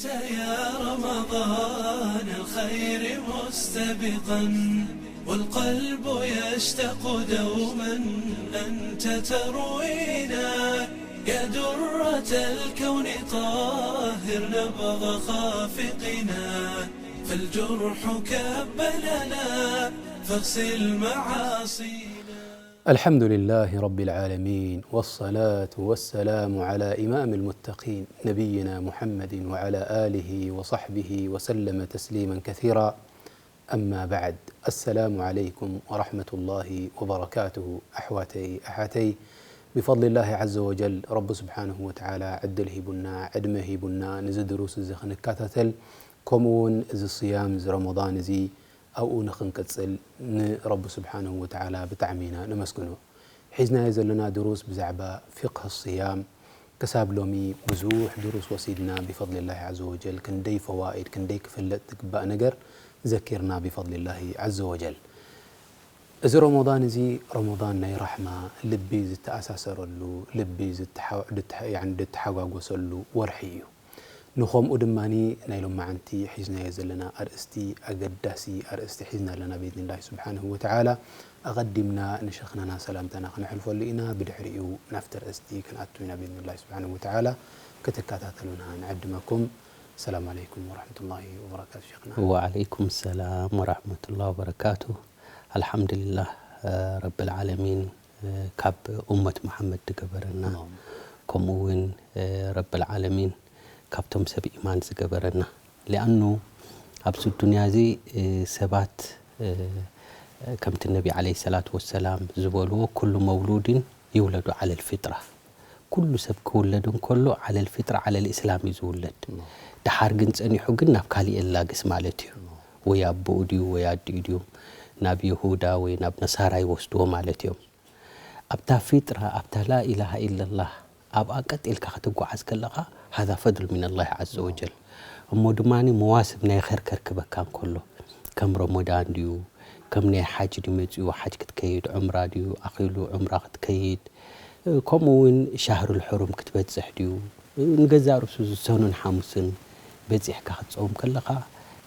يا رمضان الخير مستبقا، والقلب يشتاق دوما أنت تروينا. يا درة الكون طهر نبض خافقنا، فالجرح كب لنا فاغسل معاصينا. الحمد لله رب العالمين، والصلاة والسلام على إمام المتقين نبينا محمد وعلى آله وصحبه وسلم تسليما كثيرا. أما بعد، السلام عليكم ورحمة الله وبركاته. ኣሕዋተይ ኣሓተይ፣ ብፈضل الله عز وجل ረቢ ስብሓንሁ ወተዓላ ዕድል ሂቡና፣ ዕድመ ሂቡና፣ ንዚ ድሩስ እዚ ክንከታተል፣ ከምኡ እውን እዚ ስያም፣ እዚ ረመዳን እዚ ኣብኡ ንኽንቅጽል ንረቢ ስብሓንሁ ወተዓላ ብጣዕሚ ኢና ነመስግኖ። ሒዝናዮ ዘለና ድሩስ ብዛዕባ ፊቅህ ስያም፣ ክሳብ ሎሚ ብዙሕ ድሩስ ወሲድና፣ ብፈضልላሂ ዐዘ ወጀል፣ ክንደይ ፈዋኢድ፣ ክንደይ ክፍለጥ ዝግባእ ነገር ዘኪርና፣ ብፈضልላሂ ዐዘ ወጀል። እዚ ረመዳን እዚ ረመዳን ናይ ራሕማ፣ ልቢ ዝተኣሳሰረሉ፣ ልቢ ዝተሓ-፣ ድትሓ-፣ ያኒ ድተሓጓጎሰሉ ወርሒ እዩ። ንኸምኡ ድማ ናይ ሎማዓንቲ ሒዝናዮ ዘለና ኣርእስቲ፣ ኣገዳሲ ኣርእስቲ ሒዝና ኣለና ብኢዝኒላሂ ስብሓንሁ ወተዓላ። ኣቐዲምና ንሸኽናና ሰላምታና ክነሕልፈሉ ኢና። ብድሕሪኡ ናብቲ ኣርእስቲ ክንኣቱ ኢና ብኢዝኒላሂ ስብሓንሁ ወተዓላ። ክትከታተሉና ንዕድመኩም። ሰላም ዓለይኩም ወረሕመቱላሂ ወበረካቱ ሸኽና። ወዓለይኩም ሰላም ወረሕመቱላሂ ወበረካቱ። ኣልሓምዱሊላህ፣ እ፣ ረብል ዓለሚን፣ እ፣ ካብ ኡመት መሓመድ ዝገበረና፣ ኣላሁመ። ከምኡ እውን፣ እ፣ ረብል ዓለሚን ካብቶም ሰብ ኢማን ዝገበረና። ሊኣኑ ኣብዚ ዱንያ እዚ፣ እ፣ ሰባት፣ እ፣ ከምቲ ነቢ ዓለይሂ ሰላቱ ወሰላም ዝበልዎ፣ ኩሉ መውሉድን ይውለዱ ዓለል ፊጥራ። ኩሉ ሰብ ክውለድ እንከሎ ዓለል ፊጥራ ዓለል እስላም እዩ ዝውለድ። ደሓር ግን ጸኒሑ ግን ናብ ካሊእ የላግስ ማለት እዩ። ወይ ኣቦኡ ድዩ ወይ ኣዲኡ ድዩ ናብ የሁዳ ወይ ናብ ነሳራ ይወስድዎ ማለት እዮም። ኣብታ ፊጥራ፣ ኣብታ ላኢላሃ ኢለላህ ኣብኣ ቀጥ ኢልካ ክትጓዓዝ ከለኻ፣ ሃዛ ፈድል ሚነላሂ ዐዘ ወጀል። እሞ ድማ መዋስብ ናይ ኸር ከርክበካ እንከሎ፣ ከም ረመዳን ድዩ፣ ከም ናይ ሓጅ ድዩ መጺኡ፣ ሓጅ ክትከይድ፣ ዑምራ ድዩ ኣኺሉ፣ ዑምራ ክትከይድ፣ ከምኡ እውን ሻህሩል ሕሩም ክትበጽሕ ድዩ፣ ንገዛእ ርእሱ እዚ ሰኑን ሓሙስን በጺሕካ ክትጸውም ከለኻ፣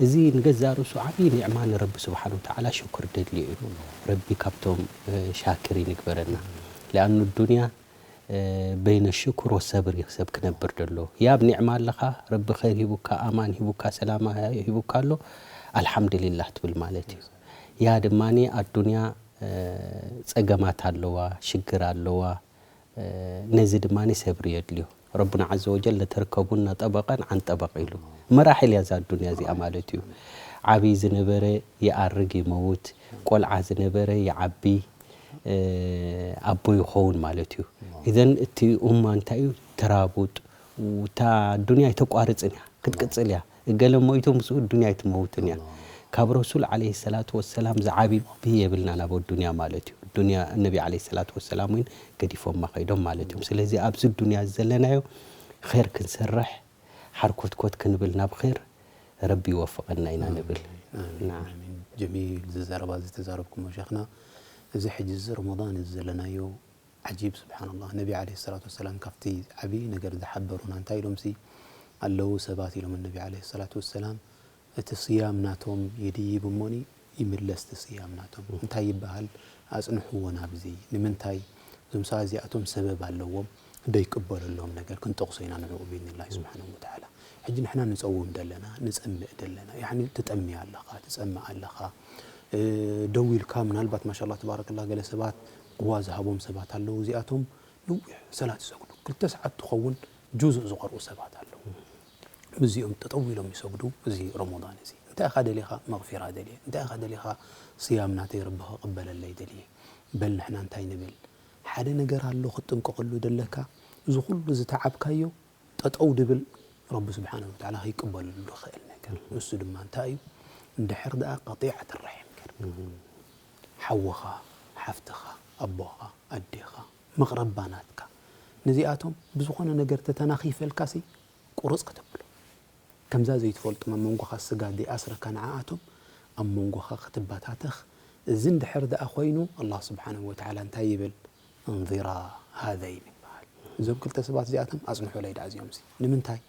እዚ ንገዛእ ርእሱ ዓብዪ ኒዕማ ንረቢ ስብሓን ወተዓላ ሽኩር ደድልዮ እዩ። ረቢ ካብቶም፣ እ፣ ሻክሪን ይግበረና። ሊኣኑ ዱንያ፣ እ፣ በይነ ሽኩር ወሰብር እዩ ሰብ ክነብር ደሎ። ያ ኣብ ኒዕማ ኣለኻ፣ ረቢ ኸይር ሂቡካ፣ ኣማን ሂቡካ፣ ሰላማ ሂቡካ ኣሎ፣ ኣልሓምዱሊላህ ትብል ማለት እዩ። ያ ድማ ኣዱንያ፣ እ፣ ጸገማት ኣለዋ፣ ሽግር ኣለዋ። እ፣ ነዚ ድማ ሰብሪ የድልዮ። ረቡና ዐዘ ወጀል ለተርከቡነ ጠበቀን ዐን ጠበቅ ኢሉ። መራሒል እያ እዛ ኣዱንያ እዚኣ ማለት እዩ። ዓብዪ ዝነበረ ይኣርግ ይመውት፣ ቆልዓ ዝነበረ ይዓቢ፣ እ፣ ኣቦ ይኸውን ማለት እዩ። ኢዘን እቲ ኡማ እንታይ እዩ? ተራቡጥ፣ እታ ኣዱንያ ኣይተቋርጽን እያ፣ ክትቅጽል እያ። እገለ ሞይቱ ምስኡ ዱንያ ኣይትመውትን እያ። ካብ ረሱል ዓለይሂ ሰላቱ ወሰላም ዝዓቢ የብልናን ኣብ ኣዱንያ ማለት እዩ። ዱንያ ነቢ ዓለይሂ ሰላቱ ወሰላም እውን ገዲፎማ ከይዶም ማለት እዮም። ስለዚ ኣብዚ ዱንያ ዘለናዮ ኸይር ክንሰርሕ፣ ሓርኮትኮት ክንብል ናብ ኸይር ረቢ ይወፍቐና ኢና ንብል። ኣሚን፣ ናዓ። ኣሚን። ጀሚል ዘረባ ዝተዛረብኩሞ ሸኽና። እዚ ሕጂ እዚ ረመዳን እዚ ዘለናዮ ዓጂብ፣ ስብሓንላህ፣ ነቢ ዓለይሂ ሰላቱ ወሰላም ካብቲ ዓብዪ ነገር ዝሓበሩና እንታይ ኢሎምሲ ኣለዉ ሰባት ኢሎም ነቢ ዓለይሂ ሰላቱ ወሰላም፣ እቲ ስያም ናቶም ይድይብ እሞኒ ይምለስ እቲ ስያም ናቶም። እንታይ ይበሃል? ኣጽንሕዎ ናብዚ። ንምንታይ? እዞም ሰባት እዚኣቶም ሰበብ ኣለዎም፣ ደይቅበለሎም ነገር ክንጠቕሶ ኢና ንዕኡ ብኢዝኒላሂ ስብሓንሁ ወተዓላ። ሕጂ ንሕና ንጸውም ደለና፣ ንጸምእ ደለና። ያዕኒ ትጠሚ ኣለኻ፣ ትጸምእ ኣለኻ። እ፣ ደው ኢልካ ምናልባት ማሻላ ተባረከላ ገለ ሰባት ቅዋ ዝሃቦም ሰባት ኣለዉ። እዚኣቶም ነዊሕ ሰላት ይሰግዱ። ክልተ ሰዓት ትኸውን ጁዙእ ዝቐርኡ ሰባት ኣለዉ። ምስዚኦም ጠጠው ኢሎም ይሰግዱ። እዚ ረመዳን እዚ እንታይ ኢኻ ደሊኻ? መግፊራ ደልየ። እንታይ ኢኻ ደሊኻ? ስያም ናተይ ረቢ ክቕበለለይ ደልየ። በል ንሕና እንታይ ንብል? ሓደ ነገር ኣሎ ክትጥንቀቐሉ ደለካ። እዚ ኩሉ ዝተዓብካዮ ጠጠው ድብል ረቢ ስብሓነሁ ወተዓላ ከይቅበለሉ ዝኽእል ነገር። ንሱ ድማ እንታይ እዩ? እንድሕር ደኣ ቀጢዐት ራሒም ገይርካ፣ ሓውኻ፣ ሓፍትኻ፣ ኣቦኻ፣ ኣዴኻ፣ መቕረባ ናትካ፣ ነዚኣቶም ብዝኾነ ነገር ተተናኺፈልካሲ ቁርጽ ከተብሎ። ከምዛ ዘይትፈልጦም ኣብ መንጎኻ ስጋ ዘይኣስረካ ንዓኣቶም ኣብ መንጎኻ ክትበታተኽ። እዚ እንድሕር ደኣ ኮይኑ ኣላህ ስብሓነሁ ወተዓላ እንታይ ይብል? እንዚራ ሃዘይን ይበሃል። እዞም ክልተ ሰባት እዚኣቶም ኣጽንሑለይ ደኣ እዚኦምሲ። ንምንታይ?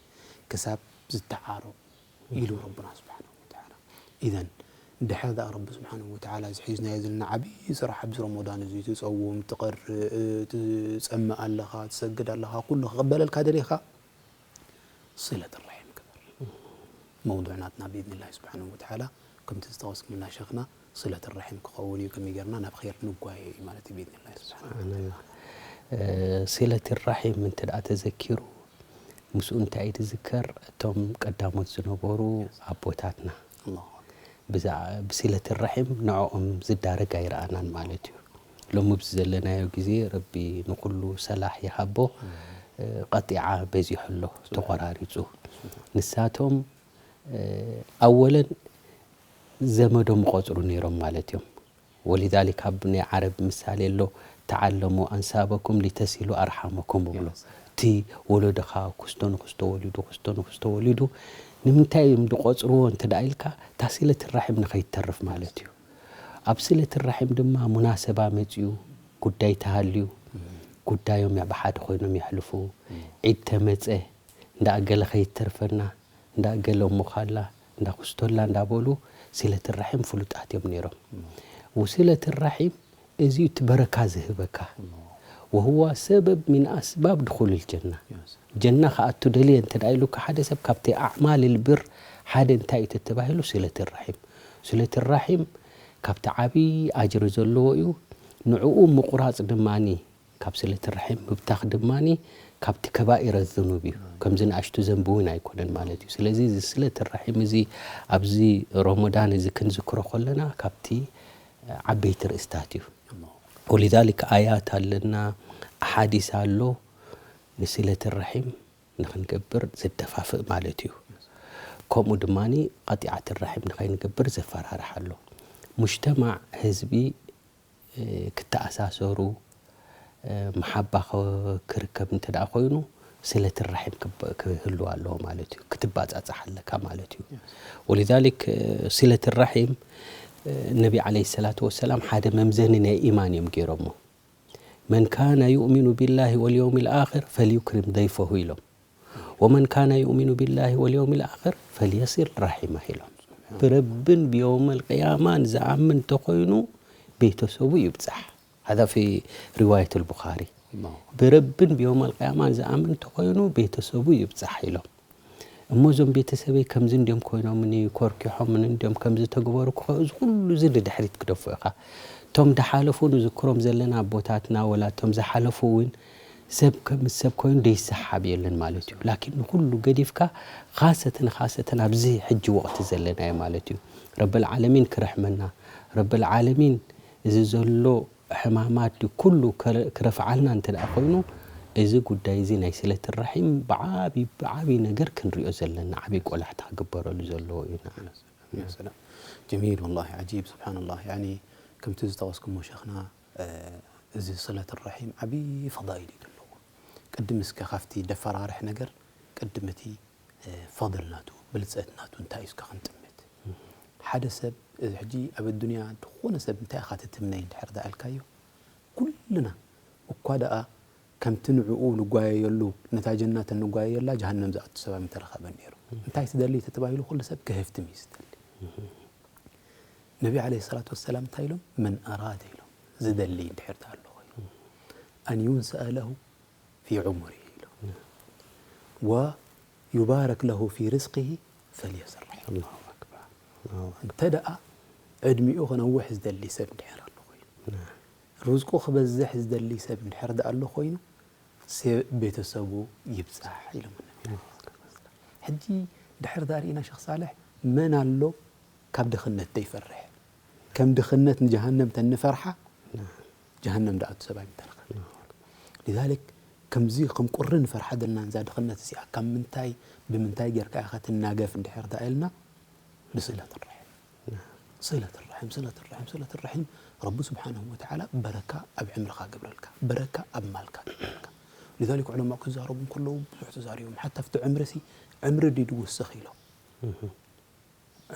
ክሳብ ዝተዓረቑ ኢሉ ረብና ስብሓነሁ ወተዓላ። ኢዘን እንድሕር ደኣ ረቢ ስብሓነሁ ወተዓላ እዚ ሒዝናዮ ዘለና ዓብዪ ስራሕ ኣብዚ ረመዳን እዚ ትጸውም፣ ትቐርእ፣ ትጸምእ ኣለኻ፣ ትሰግድ ኣለኻ፣ ኩሉ ክቕበለልካ ደሊኻ፣ ሲለት ራሒም ግበር። መውዱዕ ናትና ብኢዝኒላሂ ስብሓነሁ ወተዓላ ከምቲ ዝጠቐስኩምልና ሸኽና ሲለት ራሒም ክኸውን እዩ። ከመይ ጌርና ናብ ኸይር ንጓየ እዩ ማለት እዩ ብኢዝኒላሂ ስብሓነሁ። ስብሓንላህ። ሲለት ራሒም እንተ ደኣ ተዘኪሩ ምስኡ እንታይ እዩ ዝዝከር? እቶም ቀዳሞት ዝነበሩ ኣቦታትና ኣላሁ ኣክበር። ብዛ- ብሲለት ራሒም ንዕኦም ዝዳረግ ኣይረኣናን ማለት እዩ። ሎሚ ኣብዚ ዘለናዮ ግዜ ረቢ ንኹሉ ሰላሕ ይሃቦ። ቀጢዓ በዚሑ ኣሎ ተቆራሪፁ። ንሳቶም ኣወለን ዘመዶም ይቆፅሩ ነይሮም ማለት እዮም። ወሊዛሊክ ኣብ ናይ ዓረብ ምሳሌ ኣሎ፣ ተዓለሙ ኣንሳበኩም ሊተሲሉ ኣርሓመኩም እብሎ። እቲ ወለዶኻ ክስቶ ንክስቶ ወሊዱ ክስቶ ንክስቶ ወሊዱ ንምንታይ እዮም ዝቆፅርዎ እንተ ደኣ ኢልካ እታ ሲለት ራሒም ንኸይትተርፍ ማለት እዩ። ኣብ ሲለት ራሒም ድማ ሙናሰባ መፅዩ ጉዳይ ተሃልዩ ጉዳዮም ብሓደ ኮይኖም የሕልፉ። ዒድ ተመፀ እንዳ ገለ ከይተርፈና እንዳ ገለ እሞ ካላ እንዳ ኩስቶላ እንዳበሉ ሲለት ራሒም ፍሉጣት እዮም ነይሮም። ወሲለት ራሒም እዚ እቲ በረካ ዝህበካ ወህዋ ሰበብ ሚን ኣስባብ ድኹል ልጀና። ጀና ክኣቱ ደልየ እንተ ደኣ ኢሉካ ሓደ ሰብ ካብቲ ኣዕማል ልብር ሓደ እንታይ እዩ ተተባሂሉ ሲለት ራሒም። ሲለት ራሒም ካብቲ ዓብዪ ኣጅሪ ዘለዎ እዩ። ንዕኡ ምቁራፅ ድማኒ ካብ ስለት ራሒም ምብታኽ ድማኒ ካብቲ ከባኢረ ዝኑብ እዩ። ከምዚ ንኣሽቱ ዘንቢ እውን ኣይኮነን ማለት እዩ። ስለዚ እዚ ስለት ራሒም እዚ ኣብዚ ሮሞዳን እዚ ክንዝክሮ ከለና ካብቲ ዓበይቲ ርእስታት እዩ። ወሊዛሊክ ኣያት ኣለና፣ ኣሓዲስ ኣሎ ንስለት ራሒም ንኽንገብር ዘደፋፍእ ማለት እዩ። ከምኡ ድማኒ ቀጢዓት ራሒም ንኸይንገብር ዘፈራርሕ ኣሎ። ሙጅተማዕ ህዝቢ ክተኣሳሰሩ መሓባ ክርከብ እንተ ደኣ ኮይኑ ስለት ራሒም ክህልዋ ኣለዎ ማለት እዩ። ክትባጻጻሕ ኣለካ ማለት እዩ። ወሊዛሊክ ስለት ራሒም ነቢ ዓለይሂ ሰላቱ ወሰላም ሓደ መምዘኒ ናይ ኢማን እዮም ገይሮሞ። መን ካነ ዩእሚኑ ቢላሂ ወልየውሚል ኣኺር ፈልዩክሪም ደይፈሁ ኢሎም። ወመን ካነ ዩእሚኑ ቢላሂ ወልየውሚል ኣኺር ፈልየሲል ራሒመህ ኢሎም። ብረብን ብየውመል ቅያማን ዝኣምን ተኾይኑ ቤተሰቡ ይብጻሕ። هذا في رواية البخاري። ብረብን ብየውመል ቅያማን ዝኣምን ተኾይኑ ቤተሰቡ ይብጻሕ ኢሎም። እሞ እዞም ቤተሰበይ ከምዚ እንዲዮም ኮይኖምኒ ኮርኪሖምኒ እንዲዮም ከምዚ ተግበሩ ክኸ እዚ ኩሉ እዚ ንድሕሪት ክደፎ ኢኻ። እቶም ድሓለፉ ንዝክሮም ዘለና ኣቦታትና ወላ እቶም ዝሓለፉ እውን ሰብ ከም ሰብ ኮይኑ ደይሰሓብ የለን ማለት እዩ። ላኪን ንኩሉ ገዲፍካ ካሰተን ካሰተን ኣብዚ ሕጂ ወቕቲ ዘለናዮ ማለት እዩ። ረብል ዓለሚን ክርሕመና ረብል ዓለሚን እዚ ዘሎ ሕማማት ኩሉ ክረፍዓልና እንተ ደኣ ኮይኑ እዚ ጉዳይ እዚ ናይ ስለት ራሒም ብዓቢ ብዓቢ ነገር ክንሪኦ ዘለና ዓቢ ቆላሕታ ክግበረሉ ዘለዎ እዩ። ንዓና ጀሚል ወላሂ ዓጂብ ስብሓንላህ። ያኒ ከምቲ ዝጠቐስኩሞ ሸኽና እዚ ስለት ራሒም ዓቢ ፈዳኢል እዩ ዘለዎ። ቅድም እስከ ካብቲ ደፈራርሕ ነገር ቅድም እቲ ፈضል ናቱ ብልፀት ናቱ እንታይ እዩ እስከ ክንጥምት። ሓደ ሰብ እዚ ሕጂ ኣብ ኣዱንያ ዝኾነ ሰብ እንታይ ኢኻ ትትምነይ እንድሕር ደኣ ኣልካዮ ኩልና እኳ ደኣ ከምቲ ንዕኡ ንጓየየሉ ነታ ጀናት እንጓየየላ ጀሃነም ዝኣቱ ሰብ ኣይምተረኸበን ነይሩ። እንታይ ትደሊ ተተባሂሉ ኩሉ ሰብ ክህፍትም እዩ ዝደሊ። ነቢ ዓለይሂ ሰላቱ ወሰላም እንታይ ኢሎም? መን ኣራደ ኢሎም ዝደሊ እንድሕር ተኣሎ ኮይኑ ኣን ዩንሰአ ለሁ ፊ ዑሙሪሂ ኢሎም ወዩባረክ ለሁ ፊ ርዝቂሂ ፈልየስል ራሒም። ኣላሁ ኣክበር። ኣላሁ ኣክበር። እንተ ደኣ ዕድሚኡ ክነውሕ ዝደሊ ሰብ እንድሕር ኣሎ ኮይኑ ርዝቁ ክበዝሕ ዝደሊ ሰብ እንድሕር ደኣ ኣሎ ኮይኑ ቤተሰቡ ይብፃሕ ኢሎም ነቢ። ሕጂ ድሕር ዳ ርኢና ሸኽ ሳልሕ መን ኣሎ ካብ ድኽነት ዘይፈርሕ? ከም ድኽነት ንጀሃነም ተንፈርሓ ጀሃነም ደኣ ሰብኣይ ምተረኸበ። ሊዛሊክ ከምዚ ከም ቁሪ ንፈርሓ ዘለና እዛ ድኽነት እዚኣ ካብ ምንታይ ብምንታይ ጌርካ ኢኻ ትናገፍ እንድሕር ዳ ኢልና ብስለት ራሒም ስለት ራሒም ስለት ራሒም ስለት ራሒም ረቢ ስብሓንሁ ወተዓላ በረካ ኣብ ዕምርኻ ገብረልካ በረካ ኣብ ማልካ ገብረልካ። ሊዛሊክ ዑለማ ክዛረቡ እንከለዉ ብዙሕ ተዛሪቦም ሓታ ኣብቲ ዕምሪ ሲ ዕምሪ ድዩ ድውስኽ ኢሎም።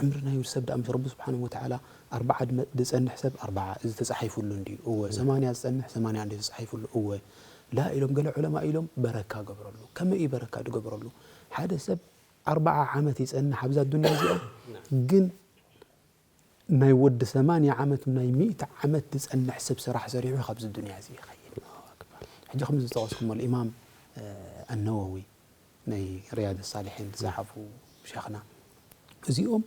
ዕምሪ ናይ ሰብ ደኣ ምስ ረቢ ስብሓንሁ ወተዓላ ኣርባዓ ድመ- ዝጸንሕ ሰብ ኣርባዓ እዚ ተጻሒፉሉ እንድዩ እወ ሰማንያ ዝጸንሕ ሰማንያ እንድዩ ተጻሒፉሉ እወ ላ ኢሎም ገለ ዑለማ ኢሎም በረካ ገብረሉ። ከመይ እዩ በረካ ድገብረሉ? ሓደ ሰብ ኣርብዓ ዓመት ይጸንሕ ኣብዛ ዱንያ እዚኣ። ግን ናይ ወዲ ሰማንያ ዓመት፣ ናይ ሚእቲ ዓመት ዝጸንሕ ሰብ ስራሕ ሰሪሑ ካብዚ ዱንያ እዚ ይኸይድ። ሕጂ ከምዚ ዝጠቐስኩሞ ኢማም፣ እ፣ ኣነወዊ ናይ ሪያድ ሳሊሒን ዝጸሓፉ ሸኽና፣ እዚኦም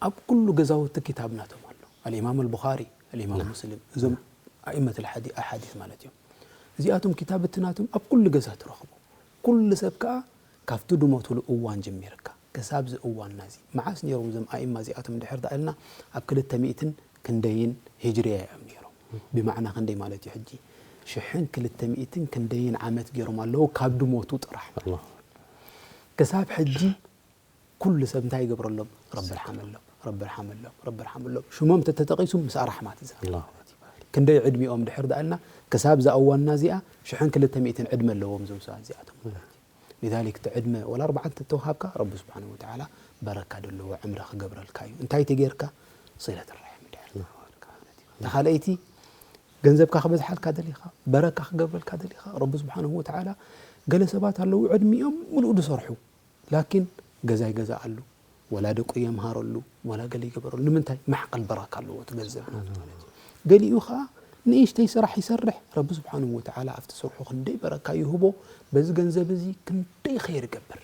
ኣብ ኩሉ ገዛውቲ ኪታብ ናቶም ኣሎ። ኣልኢማም ኣልቡኻሪ፣ ኣልኢማም ሙስሊም፣ እዞም ኣእመት ኣልሓዲ-፣ ኣሓዲስ ማለት እዮም። እዚኣቶም ኪታብ እቲ ናቶም ኣብ ኩሉ ገዛ ትረኽቦ። ኩሉ ሰብ ከኣ ካብቲ ድሞትሉ እዋን ጀሚርካ ክሳብ እዚ እዋንና እዚ፣ መዓስ ነይሮም እዞም ኣእማ እዚኣቶም እንድሕር ደኣ ኢልና፣ ኣብ ክልተ ሚእትን ክንደይን ሂጅርያ እዮም ነይሮም። ብማዕና ክንደይ ማለት እዩ ሕጂ? ሽሕን ክልተ ሚእትን ክንደይን ዓመት ገይሮም ኣለዉ ካብ ድሞቱ ጥራሕ። ኣላሁ ኣክበር። ክሳብ ሕጂ ኩሉ ሰብ እንታይ ይገብረሎም? ረቢ ርሓመሎም፣ ረቢ ርሓመሎም፣ ረቢ ርሓመሎም። ሽሞም ተተጠቒሱ ምስኣ ራሕማ ትዛረብ። ኣላሁ ኣክበር። ክንደይ ዕድሚኦም ድሕር ደኣልና፣ ክሳብ እዛ እዋንና እዚኣ ሽሕን ክልተ ሚእትን ዕድመ ኣለዎም እዞም ሰባት እዚኣቶም ማለት እዩ። ሊዛሊክ እቲ ዕድመ ወላ ኣርባዓ እንተተዋሃብካ፣ ረቢ ስብሓነሁ ወተዓላ በረካ ዘለዎ ዕምሪ ክገብረልካ እዩ። እንታይ ተጌርካ? ሲለት ራሒም ድሕር ተዋሃብካ ማለት እዩ። እታ ካልኣይቲ፣ ገንዘብካ ክበዝሓልካ ደሊኻ፣ በረካ ክገብረልካ ደሊኻ፣ ረቢ ስብሓነሁ ወተዓላ፣ ገለ ሰባት ኣለዉ ዕድሚኦም ምሉእ ዝሰርሑ፣ ላኪን ገዛ ይገዝኣሉ፣ ወላ ደቁ የምሃረሉ፣ ወላ ገለ ይገበረሉ። ንምንታይ? ማዕቀል በረካ ኣለዎ እቲ ገንዘብ ናቱ ማለት እዩ። ገሊኡ ኸዓ ንእሽተይ ስራሕ ይሰርሕ፣ ረቢ ስብሓንሁ ወተዓላ ኣብቲ ስርሑ ክንደይ በረካ ይህቦ፣ በዚ ገንዘብ እዚ ክንደይ ኸይር ይገብር።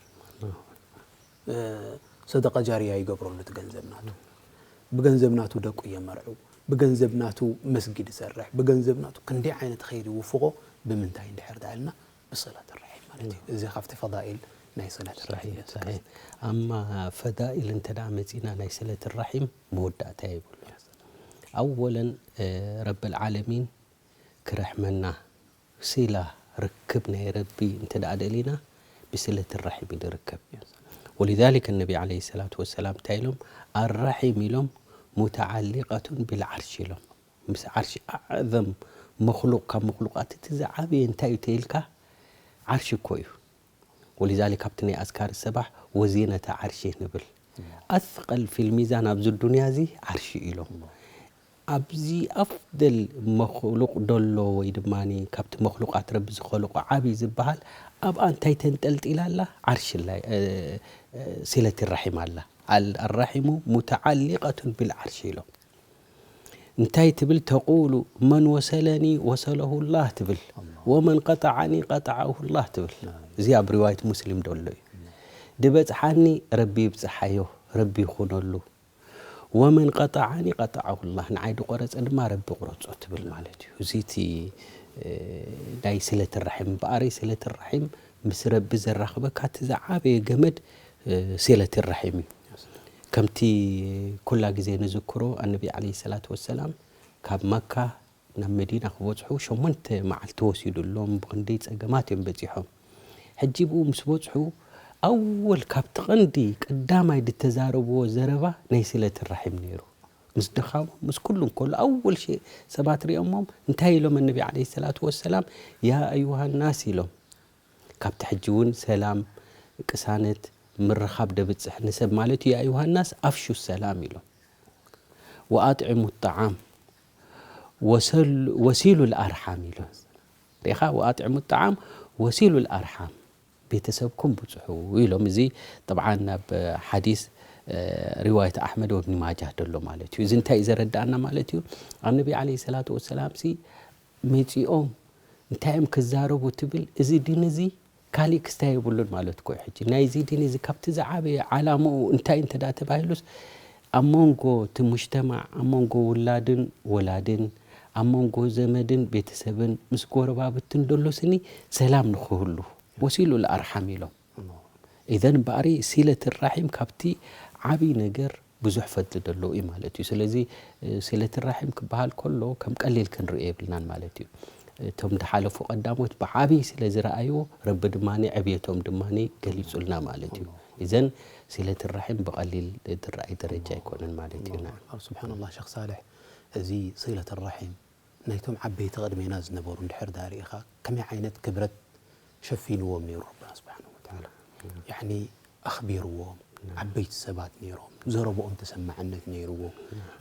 እ፣ ሰደቃ ጃርያ ይገብረሉ እቲ ገንዘብ ናቱ። ብገንዘብ ናቱ ደቁ የመርዑ፣ ብገንዘብ ናቱ መስጊድ ይሰርሕ፣ ብገንዘብ ናቱ ክንደይ ዓይነት ኸይር ይውፍቖ። ብምንታይ እንድሕር ደኣልና? ብስለት ራሒም ማለት እዩ። እዚ ካብቲ ፈዳኢል ናይ ስለት ራሒም እዩ። ሰሒሕ። ኣማ ፈዳኢል እንተ ደኣ መጺና ናይ ስለት ራሒም መወዳእታ የብሉን። ኣወለን፣ እ፣ ረብል ዓለሚን ክረሕመና፣ ሲላ ርክብ ናይ ረቢ እንተ ደኣ ደሊና ብስለት ራሒም እዩ ዝርከብ። ወሊዛሊከ ነቢ ዓለይሂ ሰላቱ ወሰላም እንታይ ኢሎም? ኣራሒም ኢሎም ሙተዓሊቀቱን ቢልዓርሽ ኢሎም። ምስ ዓርሽ ኣዕዘም መኽሉቕ ካብ መኽሉቃት እቲ ዝዓበየ እንታይ እዩ ተይልካ? ዓርሽ እኮ እዩ። ወሊዛሊክ ካብቲ ናይ ኣዝካር ሰባሕ ወዚነተ ዓርሺ ንብል። ኣስቀል ፊል ሚዛን ኣብዚ ዱንያ እዚ ዓርሺ ኢሎም። ኣብዚ ኣፍደል መኽሉቕ ደሎ ወይ ድማ ካብቲ መኽሉቃት ረቢ ዝኸልቆ ዓብዪ ዝበሃል ኣብኣ እንታይ ተንጠልጢላ ኣላ? ዓርሺ ኣላ፣ እ፣ እ፣ ሲለት ራሒም ኣላ። ኣል-፣ ኣራሒሙ ሙተዓሊቀቱን ቢልዓርሺ ኢሎም። እንታይ ትብል? ተቁሉ መን ወሰለኒ ወሰለሁ ላህ ትብል፣ ወመን ቀጠዓኒ ቀጠዓሁ ላህ ትብል። እዚ ኣብ ሪዋየት ሙስሊም ደሎ እዩ። ድበጽሓኒ ረቢ ይብጽሓዮ፣ ረቢ ይኹነሉ። ወመን ቀጠዓኒ ቀጠዓሁ ላህ፣ ንዓይ ድቆረጸ ድማ ረቢ ቁረጾ ትብል ማለት እዩ። እዚ እቲ፣ እ፣ ናይ ስለት ራሒም፣ እምበኣር ስለት ራሒም ምስ ረቢ ዘራኽበካ እቲ ዝዓበየ ገመድ፣ እ፣ ሲለት ራሒም እዩ። ከምቲ ኩላ ግዜ ንዝክሮ፣ ኣነቢ ዓለይሂ ሰላቱ ወሰላም ካብ መካ ናብ መዲና ክበጽሑ ሸሞንተ መዓልቲ ወሲዱሎም፣ ብኽንደይ ጸገማት እዮም በጺሖም። ሕጂ ብኡ ምስ በጽሑ፣ ኣወል ካብቲ ቀንዲ ቀዳማይ ዝተዛረብዎ ዘረባ ናይ ስለት ራሒም ነይሩ። ምስ ድኻሞም፣ ምስ ኩሉ እንከሎ፣ ኣወል ሸ-፣ ሰባት ሪኦሞም እንታይ ኢሎም? ኣነቢ ዓለይሂ ሰላቱ ወሰላም፣ ያ ኣዩሃ ናስ ኢሎም። ካብቲ ሕጂ እውን ሰላም፣ ቅሳነት፣ ምርኻብ ደብጽሕ ንሰብ ማለት እዩ። ያ ኣዩሃ ናስ ኣፍሹ ሰላም ኢሎም። ወኣጥዕሙ ጣዓም፣ ወሰል-፣ ወሲሉ ልኣርሓም ኢሎም። ርኢኻ? ወኣጥዕሙ ጣዓም፣ ወሲሉ ልኣርሓም፣ ቤተሰብኩም ብጽሑ ኢሎም። እዚ ጠብዓን ናብ ሓዲስ፣ እ፣ ሪዋየት ኣሕመድ ወብኒ ማጃህ ደሎ ማለት እዩ። እዚ እንታይ እዩ ዘረዳእና ማለት እዩ? ኣነቢ ዓለይሂ ሰላቱ ወሰላም ሲ መጺኦም እንታይ እዮም ክዛረቡ ትብል፣ እዚ ዲን እዚ ካሊእ ክስታይ የብሉን ማለት እኮ እዩ። ሕጂ ናይዚ ዲን እዚ ካብቲ ዝዓበየ ዓላምኡ እንታይ እንተ ደኣ ተባሂሉስ፣ ኣብ መንጎ እቲ ሙጅተማዕ፣ ኣብ መንጎ ውላድን ወላድን፣ ኣብ መንጎ ዘመድን ቤተሰብን ምስ ጎረባብትን ደሎ ስኒ ሰላም ንኽህሉ፣ ወሲሉ ልኣርሓም ኢሎም። ኢዘን እምበኣሪ ሲለት ራሒም ካብቲ ዓብዪ ነገር ብዙሕ ፈድሊ ደለዎ እዩ ማለት እዩ። ስለዚ፣ እ፣ ሲለት ራሒም ክበሃል ከሎ ከም ቀሊል ክንርእዮ የብልናን ማለት እዩ። እቶም ዝሓለፉ ቀዳሞት ብዓብዪ ስለ ዝረኣይዎ፣ ረቢ ድማ ዕብየቶም ድማ ገሊጹልና ማለት እዩ። ኢዘን ሲለት ራሒም ብቐሊል ዝረኣይ ደረጃ ኣይኮነን ማለት እዩ። ናም። ስብሓንላህ ሸኽ ሳልሕ፣ እዚ ሲለት ራሒም ናይቶም ዓበይቲ ቅድሜና ዝነበሩ እንድሕር ደኣ ርኢኻ፣ ከመይ ዓይነት ክብረት ሸፊንዎም ነይሩ ረብና ስብሓንሁ ወተዓላ። ያዕኒ ኣኽቢርዎም፣ ዓበይቲ ሰባት ነይሮም፣ ዘረብኦም ተሰማዕነት ነይርዎ።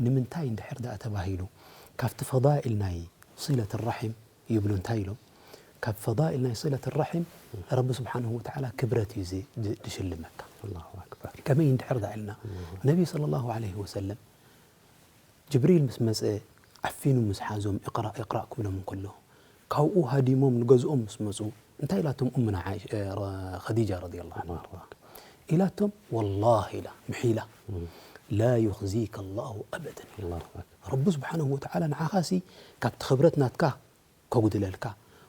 ንምንታይ እንድሕር ደኣ ተባሂሉ፣ ካብቲ ፈዳኢል ናይ ሲለት ራሒም ይብሉ እንታይ ኢሎም? ካብ ፈዳኢል ናይ ሲለት ራሒም ረቢ ስብሓንሁ ወተዓላ ክብረት እዩ ዚ-፣ ድ-፣ ድሽልመካ። ኣላሁ ኣክበር። ከመይ እንድሕር ዳኣ ኢልና፣ ነቢ ሰለላሁ ዐለይሂ ወሰለም ጅብሪል ምስ መጸ ዓፊኑ ምስ ሓዞም፣ እቕራእ እቕራእ ክብሎም እንከሎ፣ ካብኡ ሃዲሞም ንገዝኦም ምስ መጹ፣ እንታይ ኢላቶም እሙና ዓይ- እ፣ ረ- ኸዲጃ ረዲየላሁ ዐንሃ? ኢላቶም፣ ወላሂ ኢላ ምሒላ፣ ላ ዩኽዚከ ላሁ ኣበደን ኢላ። ኣላሁ ኣክበር። ረቢ ስብሓንሁ ወተዓላ ንዓኻሲ ካብቲ ክብረት ናትካ ከጉድለልካ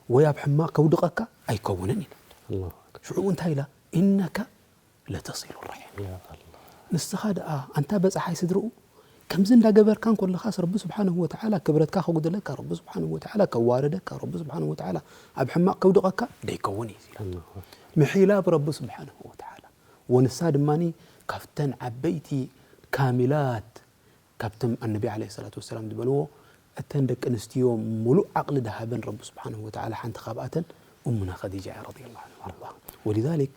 ወይ ኣብ ሕማቕ ከውድቐካ ኣይከውንን ኢላ። ኣላሁ ኣክበር። ሽዑ እንታይ ኢላ? ኢነካ ለተሲሉ ራሒም። ያ ኣላህ። ንስኻ ደኣ ኣንታ በጻሓይ ስድርኡ ከምዚ እንዳገበርካ እንከለኻስ ረቢ ስብሓንሁ ወተዓላ ክብረትካ ከጉድለካ፣ ረቢ ስብሓንሁ ወተዓላ ከዋርደካ፣ ረቢ ስብሓንሁ ወተዓላ ኣብ ሕማቕ ከውድቐካ ደይከውን እዩ ኢላ። ኣላሁ ኣክበር። ምሒላ ብረቢ ስብሓንሁ ወተዓላ። ወንሳ ድማኒ ካብተን ዓበይቲ ካሚላት ካብቶም ኣነቢ ዓለይሂ ሰላቱ ወሰላም ዝበልዎ እተን ደቂ ኣንስትዮ ሙሉእ ዓቕሊ ደሃበን ረቢ ስብሓንሁ ወተዓላ ሓንቲ ካብኣተን እሙና ኸዲጃ እያ ረዲየላሁ ዐንሃ ወኣርዳሃ። ወሊዛሊክ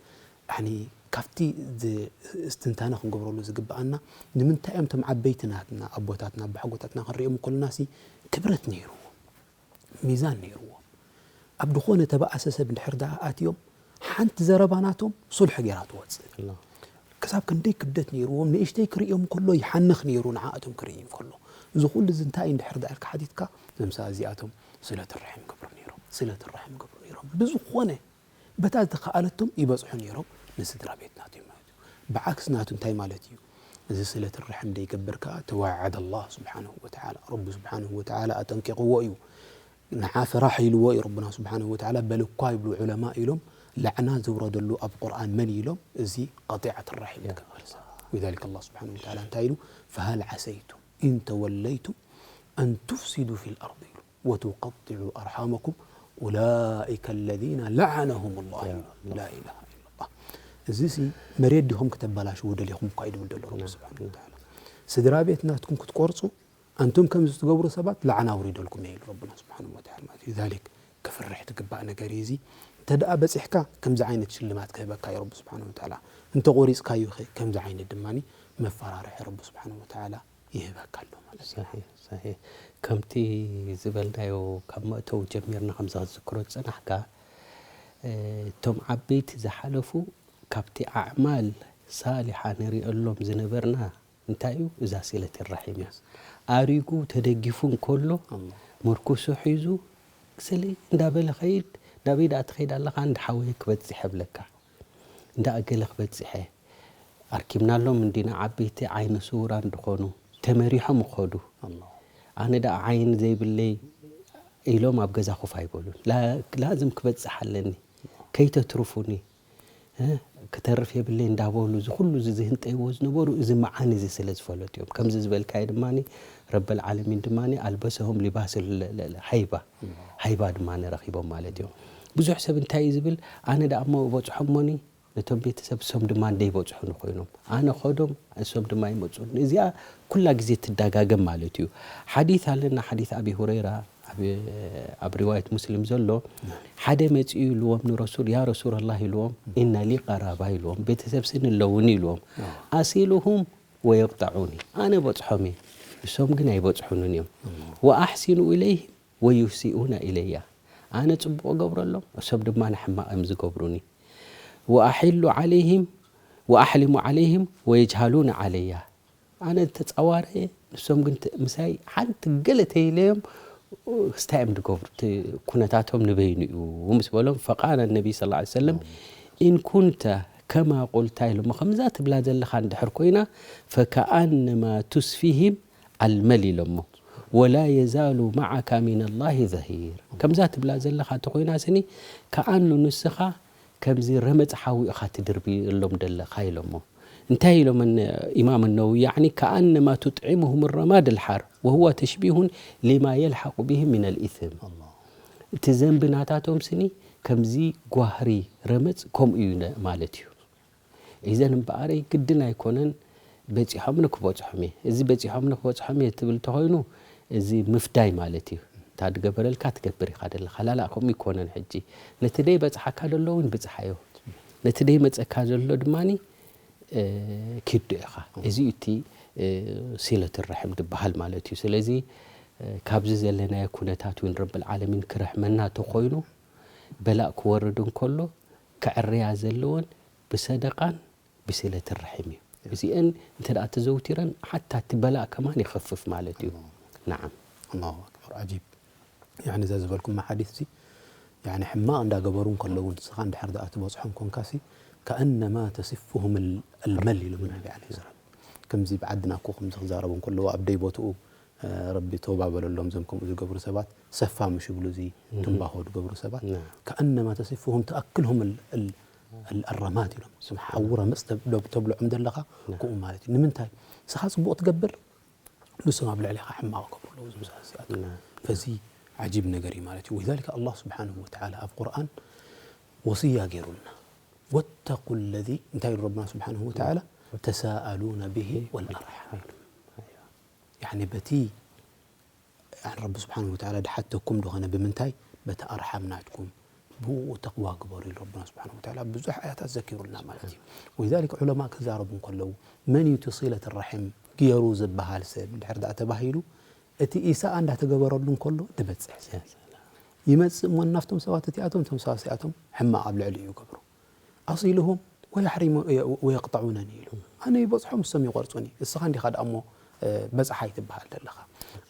ያኒ ካብቲ ዝ- እስትንታነ ክንገብረሉ ዝግብኣና ንምንታይ እዮም እቶም ዓበይቲ ናትና ኣቦታትና ኣቦሓጎታትና ክንሪኦም ከለናሲ ክብረት ነይርዎም። ሚዛን ነይርዎም። ኣብ ዝኾነ ተባኣሰ ሰብ እንድሕር ደኣ ኣትዮም ሓንቲ ዘረባ ናቶም ሱልሒ ገይራ ትወፅእ። ኣላህ። ክሳብ ክንደይ ክብደት ነይርዎም ንእሽተይ ክርእዮም ከሎ ይሓንኽ ነይሩ ንዓኣቶም ክርኢ ከሎ። እዚ ኩሉ እዚ እንታይ እንድሕር ደኣ ኢልካ ሓቲትካ እዞም ሰባት እዚኣቶም ስለትርሕም ገብሩ ነይሮም ስለትርሕም ገብሩ ነይሮም ብዝኾነ በታ ዝተኸኣለቶም ይበፅሑ ነይሮም። ንስድራ ቤት ናቱ ማለት እዩ። ብዓክስ ናቱ እንታይ ማለት እዩ? እዚ ስለትርሕም ደይገብር ከዓ ተዋዓደ ኣላህ ስብሓንሁ ወተዓላ ረቢ ስብሓንሁ ወተዓላ ኣጠንቂቕዎ እዩ። ንዓ ፍራሕ ኢልዎ እዩ ረብና ስብሓንሁ ወተዓላ። በል እኳ ይብሉ ዑለማ ኢሎም ላዕና ዘውረደሉ ኣብ ቁርኣን መን ኢሎም? እዚ ቀጢዓት ራሒም ዝገብር ሰብ። ወሊዛሊክ ኣላህ ስብሓንሁ ወተዓላ እንታይ ኢሉ? ፈሃል ዓሰይቱም ኢን ተወለይቱም ኣን ቱፍሲዱ ፊል ኣርድ ኢሉ ወቱቀጢዑ ኣርሓመኩም ኡላኢከ ለዚነ ለዓነሁም ላህ ኢሉ። ላኢላሃ ኢለላህ። እዚሲ መሬት ዲኹም ክተበላሽዉ ደሊኹም እኳ እዩ ድብል ዘሎ ረቢ ስብሓንሁ ወተዓላ። ስድራ ቤት ናትኩም ክትቆርፁ ኣንቱም ከምዚ ትገብሩ ሰባት ላዕና ኣውሪደልኩም እየ ኢሉ ረብና ስብሓንሁ ወተዓላ ማለት እዩ። ዛሊክ ክፍርሕ ትግባእ ነገር እዩ። እዚ እንተ ደኣ በፂሕካ ከምዚ ዓይነት ሽልማት ክህበካ እዩ ረቢ ስብሓንሁ ወተዓላ። እንተ ቆሪፅካዩ ኸ ከምዚ ዓይነት ድማ መፈራርሒ ረቢ ስብሓንሁ ወተዓላ ይህበካ ኣሎ ማለት እዩ። ሰሒሕ፣ ሰሒሕ። ከምቲ ዝበልናዮ ካብ መእተዊ ጀሚርና ከምዚ ክትዝክሮ ዝጸናሕካ፣ እ፣ እቶም ዓበይቲ ዝሓለፉ ካብቲ ኣዕማል ሳሊሓ ንሪኦሎም ዝነበርና እንታይ እዩ? እዛ ሲለት ራሒም እያ። ኣሪጉ ተደጊፉ እንከሎ ኣላህ። ምርኩሱ ሒዙ ስሊ እንዳበለ ኸይድ፣ ናበይ ደኣ ትኸይድ ኣለኻ? እንዳ ሓወየ ክበጽሕ እብለካ። እንዳ እገለ ክበጽሐ ኣርኪብናሎም እንዲና ዓበይቲ ዓይነ ስውራን ድኾኑ ተመሪሖም ይኸዱ። ኣላህ። ኣነ ደኣ ዓይኒ ዘይብለይ ኢሎም ኣብ ገዛ ኮፍ ኣይበሉን። ላ-፣ ላዝም ክበጽሕ ኣለኒ፣ ከይተትርፉኒ፣ እ፣ ክተርፍ የብለይ እንዳበሉ እዚ ኩሉ እዚ ዝህንጠይዎ ዝነበሩ እዚ መዓኒ እዚ ስለ ዝፈለጡ እዮም። ከምዚ ዝበልካዮ ድማ ረበል ዓለሚን ድማ ኣልበሰሁም ሊባስ ል-፣ ል-፣ ል-፣ ሃይባ፣ ሃይባ ድማ ረኺቦም ማለት እዮም። ብዙሕ ሰብ እንታይ እዩ ዝብል? ኣነ ደኣ እሞ እበጽሖሞኒ ነቶም ቤተሰብ እሶም ድማ እንደይበጽሑኒ ኮይኖም። ኣነ ኸዶም እሶም ድማ ይመጹኒ። እዚኣ ኩላ ግዜ ትደጋገም ማለት እዩ። ሓዲት ኣለና፣ ሓዲት ኣቢ ሁረይራ፣ ኣብ፣ ኣብ ሪዋየት ሙስሊም ዘሎ፣ ሓደ መጺኡ ኢልዎም ንረሱል፣ "ያ ረሱለላህ" ኢልዎም፣ "ኢነ ሊ ቀራባ" ኢልዎም፣ "ቤተሰብስኒ ኣለውኒ" ኢልዎም። ኣሲሉሁም ወየቅጠዑኒ፣ ኣነ በጽሖም እየ፣ እሶም ግን ኣይበጽሑንን እዮም። ወኣሕሲኑ ኢለይህም ወዩሲኡና ኢለያ፣ ኣነ ጽቡቕ እገብረሎም፣ እሶም ድማ ንሕማቕ እዮም ዝገብሩኒ። ወኣሒሉ ዓለይህም ወኣሕሊሙ ዓለይህም ወየጅሃሉና ዓለያ፣ ኣነ ተጻዋረ እየ፣ ንሶም ግን ተ-፣ ምሳይ ሓንቲ ገለ ተይለዮም፣ ክስታይ እዮም ዝገብሩ፣ እቲ ኩነታቶም ንበይኑ እዩ ምስ በሎም፣ ፈቃለ ነቢ ሰለላሁ ዐለይሂ ወሰለም፣ "ኢን ኩንተ ከማ ቁልታ" ኢሎሞ፣ ከምዛ ትብላ ዘለኻ እንድሕር ኮይና፣ "ፈከኣነማ ቱስፊሂም ኣልመል" ኢሎሞ፣ "ወላ የዛሉ መዓካ ሚነላሂ ዘሂር" ከምዛ ትብላ ዘለኻ እንተኾይና ስኒ፣ ከኣኑ ንስኻ ከምዚ ረመጽ ሓዊ ኢኻ ትድርብየሎም ደለኻ ኢሎሞ። እንታይ ኢሎም እነ-፣ ኢማም ነወዊ፣ ያዕኒ፣ "ከኣነማ ቱጥዒሙሁም ረማድ ኣልሓር ወሁወ ተሽቢሁን ሊማ የልሓቁ ብሂም ሚነል ኢስም።" እቲ ዘንቢ ናታቶም ስኒ ከምዚ ጓህሪ ረመጽ ከምኡ እዩ ነ-፣ ማለት እዩ። ኢዘን እምበኣረይ ግድን ኣይኮነን በጺሖምኒ ክበጽሖም እየ። እዚ በጺሖምኒ ክበጽሖም እየ ትብል እንተኾይኑ፣ እዚ ምፍዳይ ማለት እዩ። እንታ ዝገበረልካ ትገብር ኢኻ ዘለኻ። ላላ ከምኡ ኣይኮነን ሕጂ። ነቲ ደይበጽሓካ ዘሎ እውን ብጽሓዮ። ነቲ ደይመጸካ ዘሎ ድማኒ፣ እ፣ ኪድ ኢኻ። እዚ እዩ እቲ፣ እ፣ ሲለት ርሕም ዝበሃል ማለት እዩ። ስለዚ፣ እ፣ ካብዚ ዘለናዮ ኩነታት እውን ረብል ዓለሚን ክርሕመና ተኾይኑ፣ በላእ ክወርድ እንከሎ፣ ክዕረያ ዘለወን ብሰደቃን ብሲለት ርሒም እዩ። እዚአን እንተ ደኣ ተዘውቲረን ሓታ እቲ በላእ ከማን ይኸፍፍ ማለት እዩ። ናዓም። ኣላሁ ኣክበር። ዓጂብ። ያኒ እዛ ዝበልኩማ ሓዲስ እዚ ያኒ ሕማቕ እንዳገበሩ እንከለዉ ንስኻ እንድሕር ደኣ ትበጽሖም ኮንካሲ ከኣነማ ተሲፉሁም ኣልመል ኢሎም ነቢ ዓለይሂ ሰላም። ከምዚ ብዓድና እኮ ከምዚ ክዛረቡ እንከለዉ ኣብ ደይ ቦትኡ ረቢ ተውባ በለሎም ዞም ከምኡ ዝገብሩ ሰባት ሰፋ ምሽ ይብሉ እዚ ትንባኾ ዝገብሩ ሰባት ከኣነማ ተሲፉሁም ተኣክልሁም ኣልረማድ ኢሎም ስም ሓዊ ረመፅ ተብልዖም ዘለኻ ክኡ ማለት እዩ ንምንታይ ንስኻ ፅቡቕ ትገብር ንሶም ኣብ ልዕሊኻ ሕማቕ ክገብሩ ኣለዉ ዝምሳል እዚኣቶም ፈዚ ዓጂብ ነገር እዩ ማለት እዩ ወሊዛሊከ ኣላህ ስብሓንሁ ወተዓላ ኣብ ቁርኣን ወስያ ገይሩልና ወተቁ ለዚ እንታይ ኢሉ ረብና ስብሓንሁ ወተዓላ ተሳኣሉነ ብሂ ወልኣርሓም ያኒ በቲ ረቢ ስብሓንሁ ወተዓላ ድሓተኩም ድኾነ ብምንታይ በቲ ኣርሓም ናትኩም ብኡ ተቕዋ ግበሩ ኢሉ ረብና ስብሓንሁ ወተዓላ ብዙሕ ኣያታት ዘኪሩልና ማለት እዩ ወሊዛሊክ ዑለማ ክዛረቡ እንከለዉ መን እዩ እቲ ሲለት ራሒም ገይሩ ዝበሃል ሰብ እንድሕር ደኣ ተባሂሉ እቲ ኢሳኣ እንዳተገበረሉ እንከሎ ድበፅሕ ሰብ ይመፅእ እሞ ናፍቶም ሰባት እቲኣቶም እቶም ሰባት እዚኣቶም ሕማቕ ኣብ ልዕሊ እዩ ገብሩ ኣሲልሁም ወየሕሪሙ ወየቅጠዑነኒ ኢሉ ኣነ ይበፅሖም እሶም ይቆርፁኒ እስኻ እንዲኻ ደኣ እሞ በፅሓ ይትበሃል ዘለኻ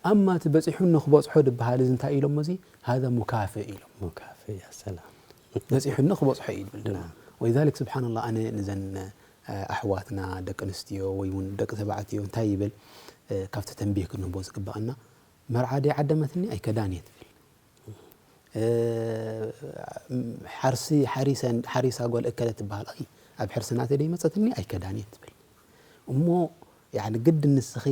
ኣማ እቲ በፂሑኒ ክበፅሖ ድበሃል እዚ እንታይ ኢሎም እዚ ሃዛ ሙካፍእ ኢሎም ሙካፍእ ያ ሰላም በፂሑኒ ክበፅሖ እዩ ድብል ድማ ወሊዛሊክ ስብሓንላ ኣነ ንዘን ኣሕዋትና ደቂ ኣንስትዮ ወይ እውን ደቂ ተባዕትዮ እንታይ ይብል ካብቲ ተንቢህ ክንህቦ ዝግባኣና መርዓ ደይ ዓደመትኒ ኣይከዳን እየ ትብል ሓርሲ ሓሪሳ ጓል እከለ ትበሃል ኣይ ኣብ ሕርሲ ናተ ደይ መፀትኒ ኣይከዳን እየ ትብል እሞ ያኒ ግድ ንስኺ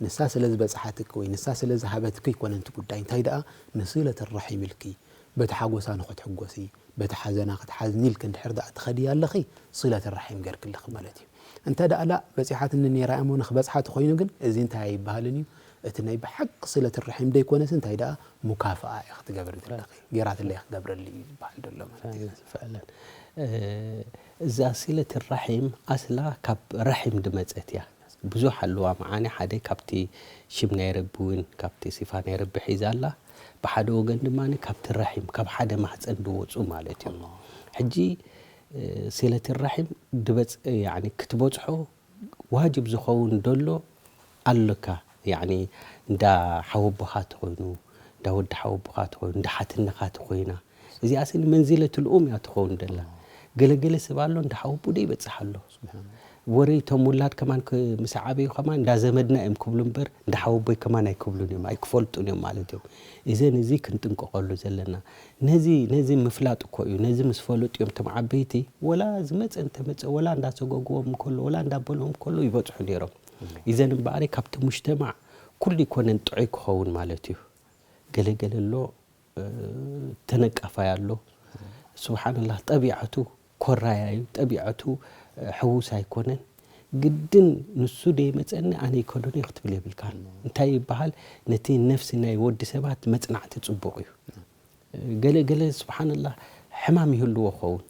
ንሳ ስለ ዝበፅሓትኪ ወይ ንሳ ስለ ዝሃበትኪ ኣይኮነን እቲ ጉዳይ እንታይ ደኣ ንሲለት ራሒም ኢልኪ በቲ ሓጎሳ ንኽትሕጎሲ በቲ ሓዘና ክትሓዝኒ ኢልኪ እንድሕር ደኣ ትኸዲ ኣለኺ ሲለት ራሒም ገርክለኺ ማለት እዩ እንተ ደኣ ላ በፂሓትኒ ነይራ እሞ ንኽበፅሓ ተኾይኑ ግን እዚ እንታይ ኣይበሃልን እዩ እቲ ናይ ብሓቂ ሲለት ራሒም ደይኮነስ እንታይ ደኣ ሙካፍኣ እያ ክትገብር ዘለኺ ገይራትለይ ክገብረሊ እዩ ዝበሃል ዘሎ ማለት እዩ ፈለን እዛ ሲለት ራሒም ኣስላ ካብ ራሒም ድመፀት እያ ብዙሕ ኣለዋ መዓኒ ሓደ ካብቲ ሽም ናይ ረቢ እውን ካብቲ ሲፋ ናይ ረቢ ሒዛ ኣላ ብሓደ ወገን ድማ ካብቲ ራሒም ካብ ሓደ ማህፀን ድወፁ ማለት እዩ ሕጂ ሲለት ራሒም ድበፅ ክትበፅሖ ዋጅብ ዝኸውን ደሎ ኣለካ ያኒ እንዳ ሓወቦኻ ተኾይኑ እንዳ ወዲ ሓወቦኻ ተኾይኑ እንዳ ሓትነኻ ተኾይና እዚኣ ስኒ መንዚለት ልኡም እያ ትኸውን ደላ ገለገለ ሰብ ኣሎ እንዳ ሓወቡ ዶ ይበፅሕ ኣሎ ወረ እቶም ውላድ ከማን ምስ ዓበዩ ከማን እንዳ ዘመድና እዮም ክብሉ እምበር እንዳ ሓወቦይ ከማን ኣይክብሉን እዮም ኣይክፈልጡን እዮም ማለት እዮም እዘን እዚ ክንጥንቀቐሉ ዘለና ነዚ ነዚ ምፍላጥ እኮ እዩ ነዚ ምስ ፈለጡ እዮም እቶም ዓበይቲ ወላ ዝመፀ እንተመፀ ወላ እንዳሰጎግዎም እንከሎ ወላ እንዳበልዎም እንከሎ ይበፅሑ ነይሮም ኢዘን እምበኣሪ ካብቲ ሙጅተማዕ ኩሉ ይኮነን ጥዑይ ክኸውን ማለት እዩ ገለገለ ኣሎ ተነቃፋይ ኣሎ ስብሓንላህ ጠቢዐቱ ኮራያ እዩ ጠቢዐቱ ሕዉስ ኣይኮነን ግድን ንሱ ደይመፀኒ ኣነ ይከዶን እዩ ክትብል የብልካን እንታይ ይበሃል ነቲ ነፍሲ ናይ ወዲ ሰባት መፅናዕቲ ፅቡቕ እዩ ገለ ገለ ስብሓንላህ ሕማም ይህልዎ ኸውን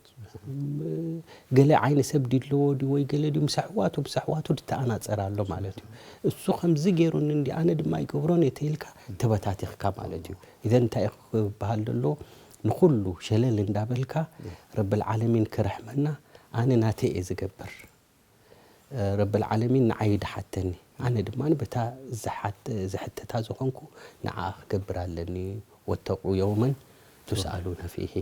ገለ ዓይኒ ሰብ ድለዎ ድዩ ወይ ገለ ድዩ ምስ ኣሕዋቱ ምስ ኣሕዋቱ ድተኣናፀር ኣሎ ማለት እዩ እሱ ከምዚ ገይሩኒ እንዲ ኣነ ድማ ይገብሮን እየ ተይልካ ተበታቲኽካ ማለት እዩ ኢዘን እንታይ ክበሃል ዘሎ ንኹሉ ሸለል እንዳበልካ ረብል ዓለሚን ክርሕመና ኣነ ናተይ እየ ዝገብር ረብል ዓለሚን ንዓይ ድሓተኒ ኣነ ድማ በታ ዝሕተታ ዝኾንኩ ንዓ ክገብር ኣለኒ ወተቁ የውመን ቱስኣሉነ ፊሂ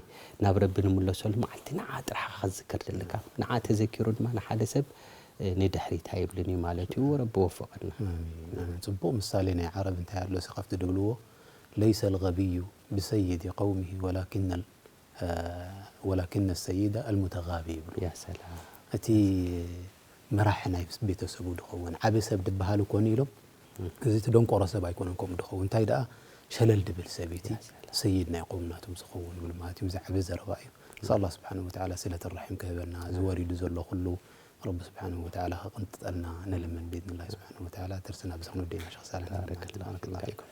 ናብ ረቢ ንምለሰሉ መዓልቲ ንዓ ጥራሕኻ ከዝክር ዘለካ ንዓ ተዘኪሩ ድማ ንሓደ ሰብ ንድሕሪት ኣይብልን እዩ ማለት እዩ ረቢ ወፍቐና ፅቡቕ ምሳሌ ናይ ዓረብ እንታይ ኣሎ ሲ ካብቲ ድብልዎ ለይሰ ልገቢዩ ብሰይድ ቀውሚሂ ወላኪን ወላኪነ ሰይደ ኣልሙተጋቢ ይብሉ። ያ ሰላም። እቲ መራሒ ናይ ቤተሰቡ ድኸውን ዓቢ ሰብ ድበሃል እኮ ንኢሎም እዚ እቲ ደንቆሮ ሰብ ኣይኮነን ከምኡ ድኸውን እንታይ ደኣ ሸለል ድብል ሰብ እቲ ሰይድ ናይ ቆም ናቶም ዝኸውን ይብሉ ማለት እዩ። እዚ ዓቢ ዘረባ እዩ። ንስኣል ኣላህ ስብሓነሁ ወተዓላ ሲለት ራሒም ክህበና እዚ ወሪዱ ዘሎ ኩሉ ረቢ ስብሓነሁ ወተዓላ ከቕንጥጠልና ንልምን ብኢዝኒላሂ ስብሓነሁ ወተዓላ። ደርስና ብዚ ክንውድእ ኢና ሸኽ ሳልሕ። ባረከላሁ ፊኩም።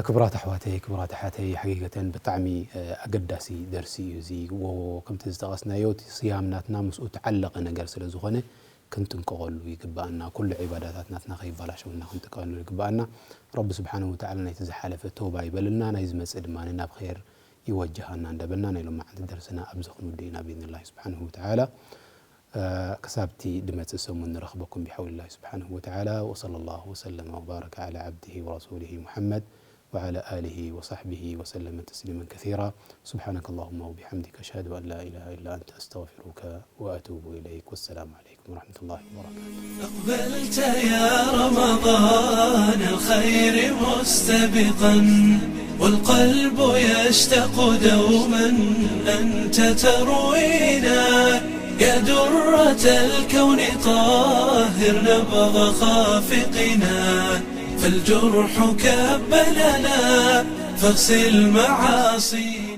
ክቡራት ኣሕዋተይ ክቡራት ኣሓተይ ሓቂቀተን ብጣዕሚ ኣገዳሲ ደርሲ እዩ እዚ። ወ ከምቲ ዝጠቐስናዮ እቲ ስያም ናትና ምስኡ ተዓለቐ ነገር ስለ ዝኾነ ክንጥንቀቐሉ ይግበኣና። ኩሉ ዒባዳታት ናትና ከይበላሸወና ክንጥቀቀሉ ይግበኣና። ረቢ ስብሓነሁ ወተዓላ ናይቲ ዝሓለፈ ተውባ ይበልልና፣ ናይ ዝመጽእ ድማ ናብ ኸይር ይወጅሃና እንዳበልና ናይ ሎማዓንቲ ደርስና ኣብዚ ክንውድእ ኢና ብኢዝኒላሂ ስብሓነሁ ወተዓላ። ክሳብቲ ድመጽእ ሰሙን ንረኽበኩም ብሓውሊ ላሂ ስብሓንሁ ወተዓላ። ወሰለ ላሁ ወሰለመ ወባረከ ዓላ ዓብድሂ ወረሱሊሂ ሙሓመድ ወዓላ ኣሊሂ ወሳሕቢሂ ወሰለመ ተስሊመን ከሲራ። ሱብሓነከ ላሁመ ወቢሓምዲከ፣ ኣሽሃዱ ኣን ላ ኢላሃ ኢላ ኣንተ፣ ኣስተግፊሩከ ወኣቱቡ ኢለይክ። ወሰላሙ ዓለይኩም ወረሕመቱላሂ ወበረካቱ። أقبلت يا رمضان الخير مستبقا، والقلب يشتاق دوما أنت تروينا، يا درة الكون طهر نبض خافقنا، فالجرح كب لنا فاغسل معاصينا.